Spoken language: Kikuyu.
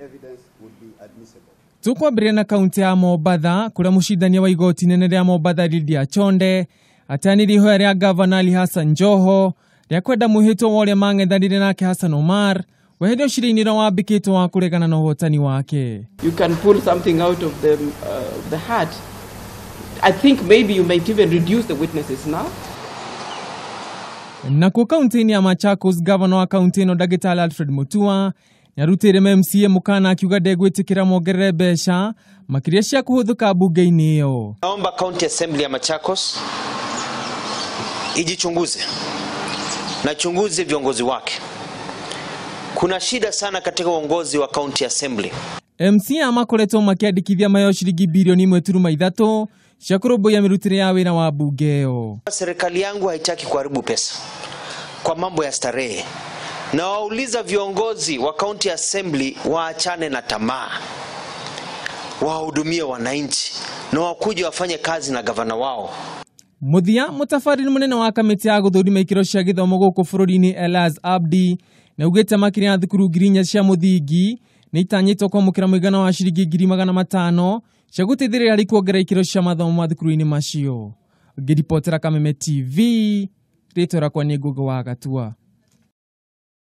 evidence would be admissible. Tukwambĩrĩria na kaunti ya Mombatha kũrĩa mũcindania wa igoti inene rĩa Mombatha Lydia Chonde ateanĩirie ihoya rĩa gavana Ali Hassan Joho rĩa kwenda mwĩhĩtwa wa ũrĩa mang'ethanĩire nake Hassan Omar weherio cira-inĩ ũrĩa wambĩkĩtwo wa kũregana na ũhotani wake. You can pull something out of the heart. I think maybe you might even reduce the witnesses now. Nakuo kaunti-inĩ ya Machakos, gavana wa kaunti ĩno ndagĩtarĩ Alfred Mutua nĩarutĩire MCA mũkana akiuga ndegwĩtĩkĩra mongerere mbeca makĩria cia kũhũthĩka mbunge-inĩ ĩyo. Naomba County Assembly ya Machakos ijichunguze na chunguze viongozi wake. Kuna shida sana katika uongozi wa County Assembly. MCA makoretwo makĩandĩkithia mayo ciringi bilioni 1.3 cia kũrũmbũiya mĩrutĩre ya wĩra wa mbunge ĩyo. Serikali yangu haitaki kuharibu pesa kwa mambo ya starehe. Na wauliza viongozi wa County Assembly waachane na tamaa, wahudumie wananchi na wakuje wafanye kazi na gavana wao. Mũthia, mũtabarĩri mũnene wa kamĩtĩ ya gũthũrima ikĩro cia gĩthomo gũkũ bũrũri-inĩ Elias Abdi nĩaugĩte makĩria ya thukuru 4,000 cia mũthingi nĩ itanyĩtwo kwamũkĩra mũigana wa ciringi 500,000 cia gũteithĩrĩria harĩ kuongerera ikĩro cia mathomo mathukuru-inĩ macio. Ngĩribotera Kameme TV, rĩtwa rĩakwa nĩ Ngũgĩ wa Gatua.